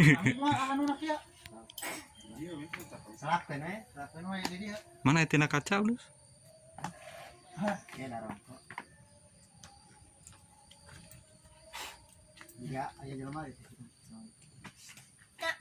Anu nak ya. Selakkeun we, selakkeun we di dieu. Mana tina kaca lu? Ya narongko. Iya, aya jelema di situ. Siap.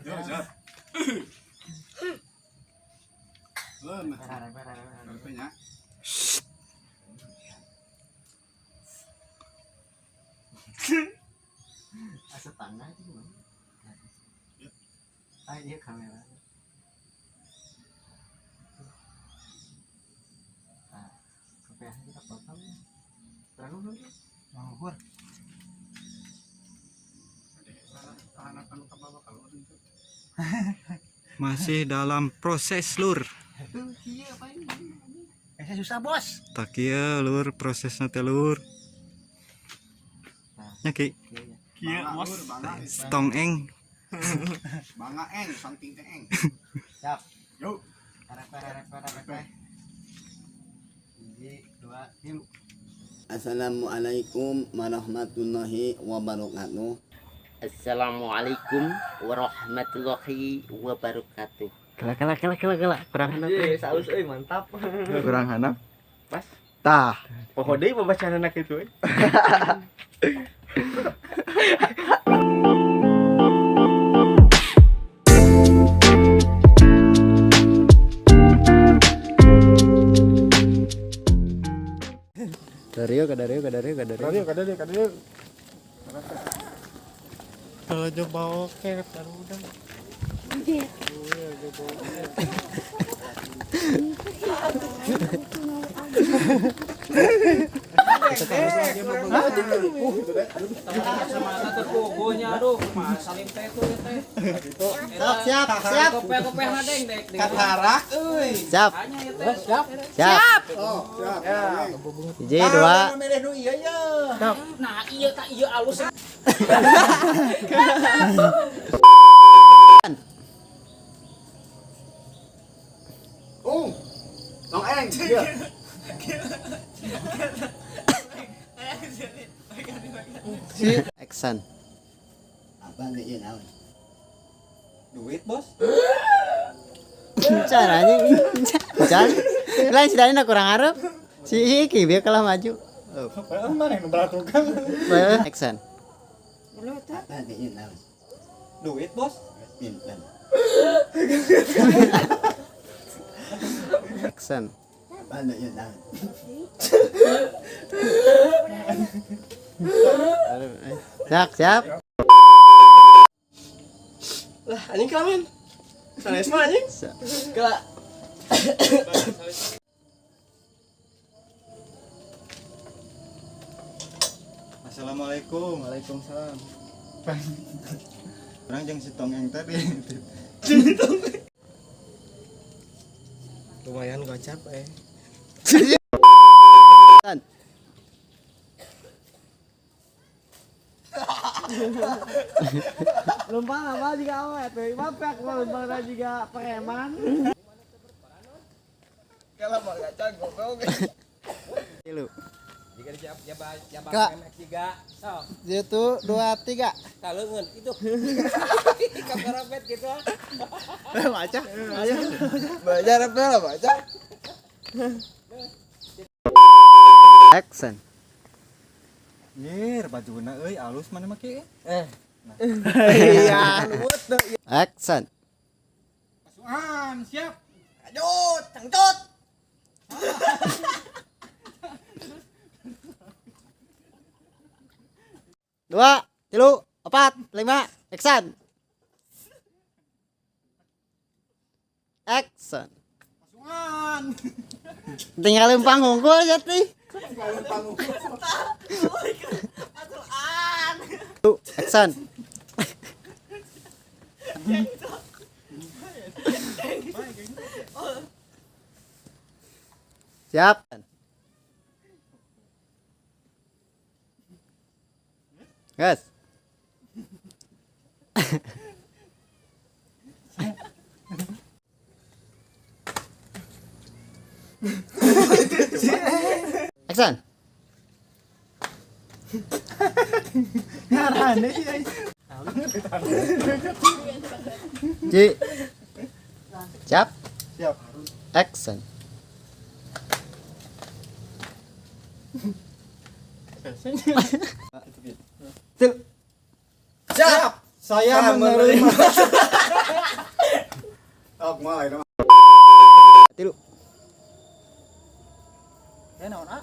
Yo, siap. Leun. Nya. Asa tangga itu gimana? Ah, iya kamera. Nah, kopiahnya kita potong ya. Terang dulu. Luhur. Masih dalam proses lur. Tuh, iya apa ini? Eh, susah, Bos. Tak ieu lur prosesna teh lur. Nya Ki, Iya, Kieu, bos. tong eng. Bangga eng, samping teh eng. Siap. Yuk. Repe, repe, repe. Hiji, dua, tilu. Assalamualaikum warahmatullahi wabarakatuh. Assalamualaikum warahmatullahi wabarakatuh. Kela kela kela kela kela kurang hanap. Saus euy mantap. Kurang hanap. Pas. Tah. Poho deui pembacaan anak itu euy. Dario, ke Dario, ke Dario, ke Dario. Dario, kadario, kadario. Kalau coba oke, baru udah. Siap, siap, siap. Katarak euy. Siap. Siap. Siap. Hiji, dua. Milih nu ieu ye. Nah, iya tak iya alus. Ung. Tong eng. Ieu. Action. Apa nih ieu naon? Duit, Bos. Encan anjing. Encan. Lain si Dani kurang harap. Si Iki biar kalah maju. Padahal mana yang beratukan? Action. Apa nih ieu naon? Duit, Bos. Pinten. Action. Apa nih ieu naon? Siap, siap. Lah anjing kelaman. Sanes mah anjing. Kela. Assalamualaikum. Waalaikumsalam. Urang jeung si tong eng tadi. Lumayan gocap eh. Lumpang apa juga awet, maaf ya, lumpang juga preman. Kalau mau gacan goblok. Tilu. Jika jaba jaba Kak. MX 3 sok Satu, dua, tiga. kaleungeun itu. Kakarapet gitu. Baca. Ayo. Baca apa lah baca. Action. Nyir, bajuna euy alus mana mah Ki? Iya. Action. Pasukan, siap. Aduh, cangcut. Dua, tilu, empat, lima. Action. Action. Pasukan. Tinggal lempang hungkul jadi. Tuh, action. Siap. Gas. Action. Ji. Siap. Siap. Action. Siap. Saya menerima. Oh, mulai dong. Tilu. Ya naon ah?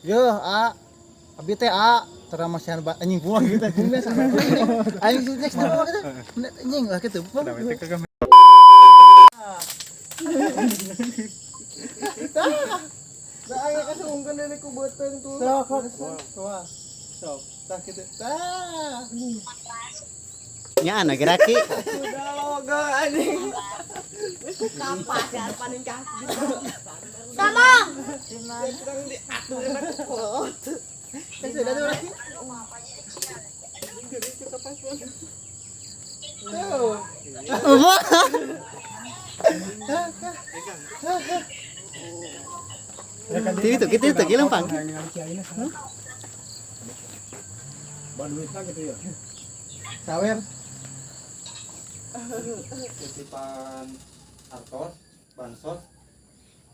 Yo, a. Abi teh a, terus masihan anjing pulang gitu anjing biasa. Anjing next time gitu. Anjing lah gitu. Nah, aya kasungkeun deui ku beuteung tuh. Sok, sok. Sok, tah kitu. Tah. Nya anu geraki. Udah logo anjing. Kapas ya paling kaki. Tolong. Kurang diatur kolot. Kan sudah tuh lagi. Tuh. Tilu tuh, kitu tuh, kieu lempang. Baduitna gitu ya. Sawer. Titipan artos, bansos,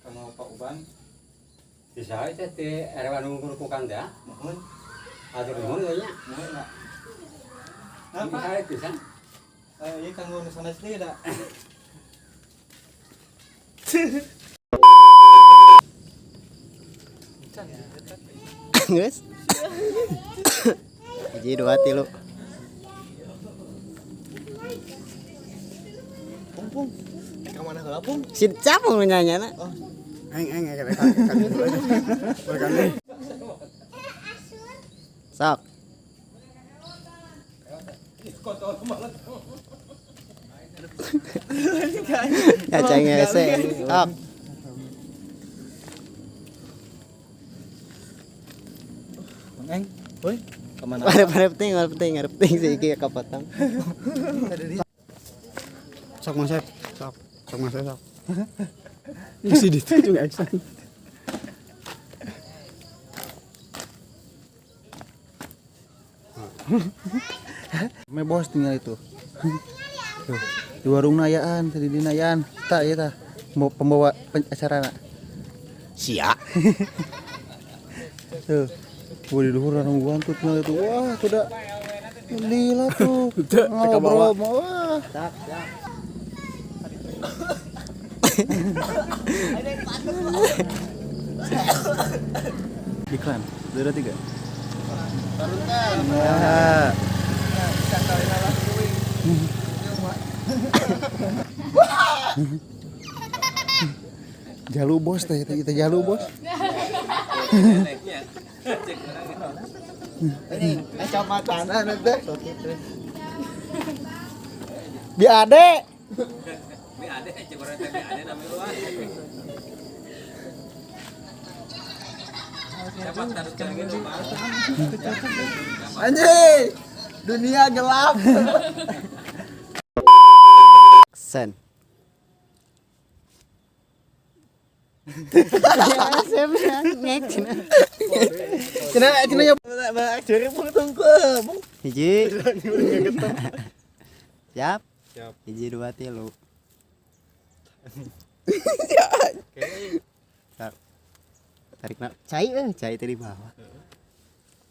kanggo Pak Uban. Bisa teh ti RW anu ngurukukan teh. Mohon, Atur nuhun we nya. mohon nak. Nah, Pak. Bisa pisan. Eh, ieu kanggo nu sanes deui da. Geus. Hiji, dua, tilu. Pung. Ka mana heula, Pung? Si capung nu nyanyana. Eng eng eng eng. Sok. Ya cengese. Sok. Eng, heuy, kemana? Ada penting, ada penting, ada penting sih iki kapotong. Sok Mas Sep, sok. Sok Mas Sep, sok. Isi ditunjuk action. Me bos tinggal itu. Tuh, di warung nayaan, tadi di nayaan. Tak ya tah. Pembawa acara nak. Sia. Tuh. Wah, di luhur nungguan tuh tinggal itu. Wah, tuh dah. Lila tuh. Ngobrol, wah. Iklan, 2, 3. Nah. Jalu bos teh, teh jalu bos. Ini Kacamata teh. Bi ade. Bi ade cek urang teh bi ade nami luar. Siapa taruh celengin rumah? Anjing. Dunia gelap. Sen. Ya, ngek cenah. Cenah cenah ya Jari pung tungkul. Hiji. Siap. Siap. Hiji, dua, tilu. Tar. Tarik nak. Cai cai tadi bawah.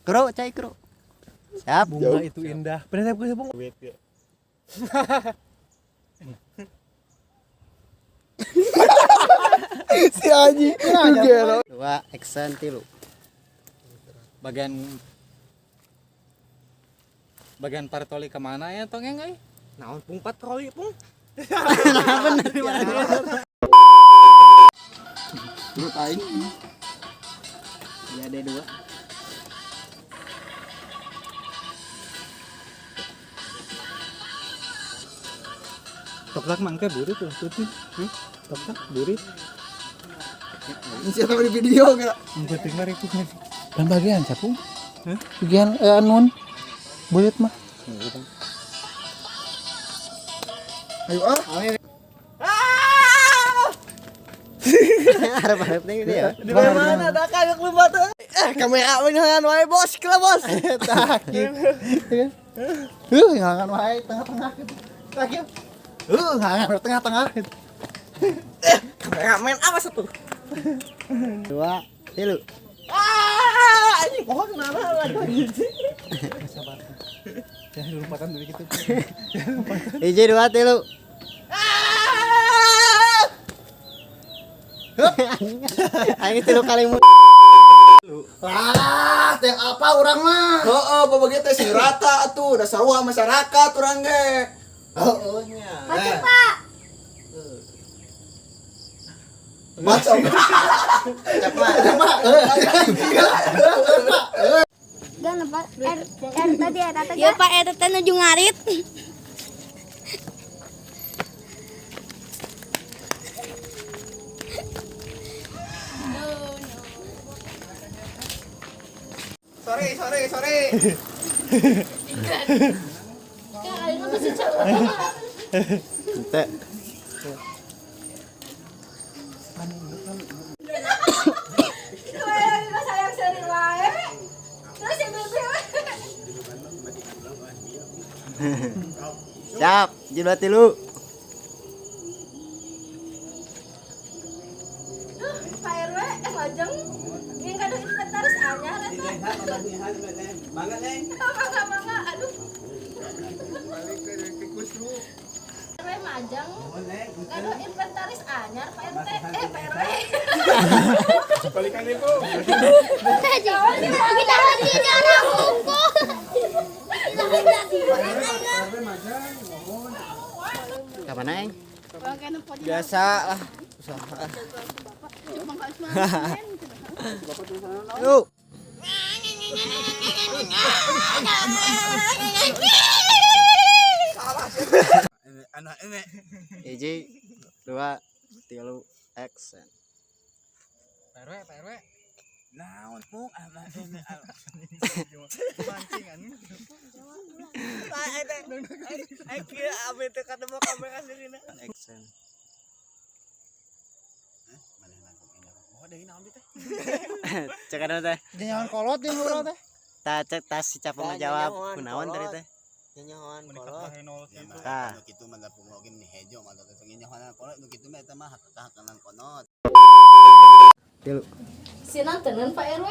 Kro, cai kro. Siap. Bunga itu indah. Bener gue pung. Si anjing. Gelo. Dua, action, tilu. Bagian bagian patroli kemana ya tong eng euy? Naon pung patroli pung? Nah, bener. Terus aing. Ya ada dua. Tok-tak mangke burit tuh tuh. Tok-tak burit. Siapa di video enggak? Penting mah ribu. Dan bagian capung. Bagian anun burit mah. Ayo ah. Harap-harap nih dia. Di mana ada kagak lupa tuh. Kamera beneran wae bos, kela bos. Tah kieu. Ngangan wae tengah-tengah gitu. Tah kieu. Ngangan tengah-tengah gitu. Kameramen apa satu? 2 3. Ah, anjing pohon kenapa lagi? Jangan lompatan dari gitu. 1 2 3. Aing 3 kali mu. Lah, teh apa urang mah? Heeh, babagi teh sing rata atuh, da sarua masyarakat urang ge. Heeh nya. Pacuk, Pak. Macam. Gan apa? R R tadi eta teh. Ya Pak eta teh nuju ngarit. Sorry, sorry, sorry. Ente. Sayang seri wae. Terus ibu Siap, 1 2 3. Duh, Pak RW, lajeng. Yang kado inventaris anyar eta. Mangga neng. Mangga mangga, aduh. RW majang. Kado inventaris anyar Pak RT, Pak RW. Balikan ibu. Kita lagi jalan hukum. Kapan aing? Biasa lah. Usaha. Yuk. Anak ini. 1 2 3 action. Pak RW, Pak RW. Naon pung anak ini. Mancing anjing. Kieu abe teh ketemu kamera sirina. Action. Cek anu teh. Jangan kolot yang urang teh. Tah cek tas si Capung ngajawab kunaon tadi teh. Nyanyahoan kolot. Ya mah Tah. anu kitu mah da pung oge meni hejo mah da teh nyahoan kolot nu kitu mah eta mah hak-hakanan konot. 3 Sinantenan Pak RW.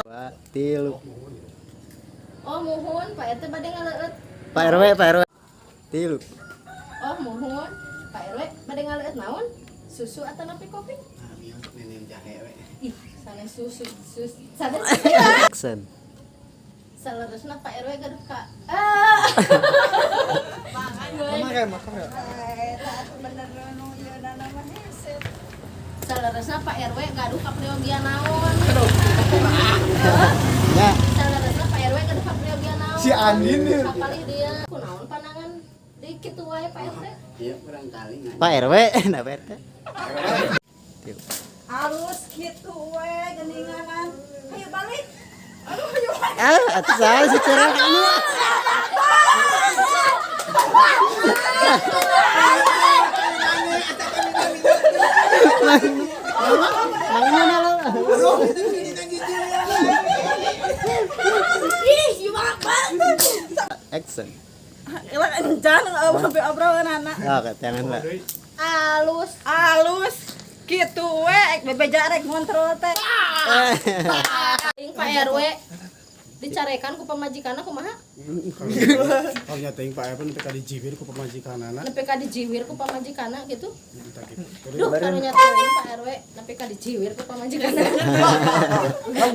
2 3. Oh muhun Pak RT bade ngaleueut. Pak RW, Pak RW. 3. Oh muhun Pak RW bade ngaleueut naon? Susu atau napi kopi? Nah, ieu ninin jahe we. Ih, sanes susu, susu, sanes. Action. Saleresna Pak RW gaduh ka. Ah. Mama kayak makan ya. Saleresna Pak RW gaduh kapriogian naon? Ya, Saleresna Pak RW gaduh kapriogian naon? Si Andin ya. Sapalih dia kunaon panangan di kitu wae Pak RT. Ieu kurang kali ngan. Pak RW, nah Pak RT. Halus gitu we geninganan. Ayo balik. Aduh, ayo balik. Ah, atuh saha si cerah anu. Mang mana lo? Ih, si bapak. Action. Ilang encan sampai obrolan anak. Oh, jangan lah. Alus. Halus gitu we bebeja rek ngontrol teh. Aing Pak RW dicarekan ku pamajikanna kumaha? Kalau nyatain Pak Evan nepi ka dijiwir ku pamajikanana. Nepi ka dijiwir ku pamajikanna gitu. Entah gitu. Duh, karunya teuing Pak RW nepi ka dijiwir ku pamajikanna.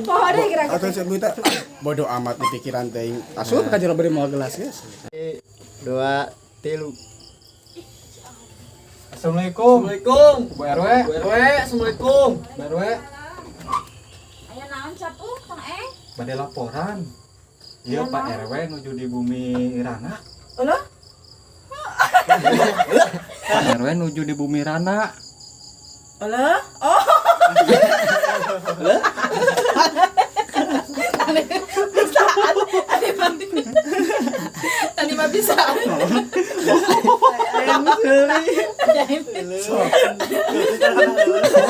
Poho deui kira-kira. Atau saya minta bodoh amat di pikiran teh. Asup ka jero beri moal gelas guys. 2 3. Assalamualaikum. Assalamualaikum. Bu RW. Bu RW, Assalamualaikum. Bu RW, Aya naon capung Kang Eng? bade laporan. Iya Pak RW nuju di bumi Irana. Ulah? Pak RW nuju di Bumi Rana. Alah. Oh. Tadi bisaan. Tadi mah bisa.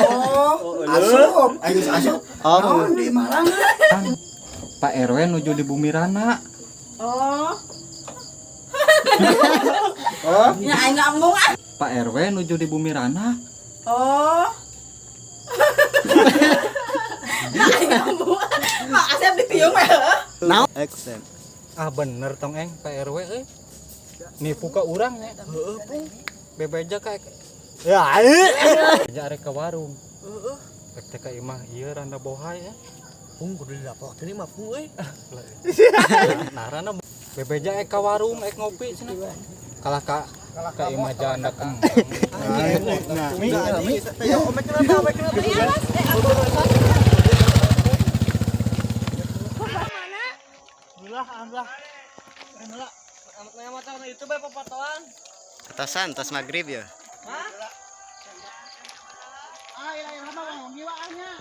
Oh, asup. Ayo asup. Oh. Naon di Marang? Pak RW nuju di Bumi Rana. Oh. Ya aing ngambung ah. Pak RW nuju di Bumi Rana. Oh. Nah, aing ngambung. Mak Asep ditiung we heuh. Now action. Ah bener tong eng Pak RW euy. Nipu ka urang nya. Heeh, Pung. Bebeja ka Ya. beja arek ka warung. Heeh. Rek teh ka imah ieu randa bohai ya. Pung kudu dilaporkeun ieu mah pung euy. Nah, randa bebeja ek ka warung ek ngopi cenah. Kalah ka imah janda kembang. Nah, Atasan, tas maghrib ya. Ah, ilah mah ngomong giwaannya.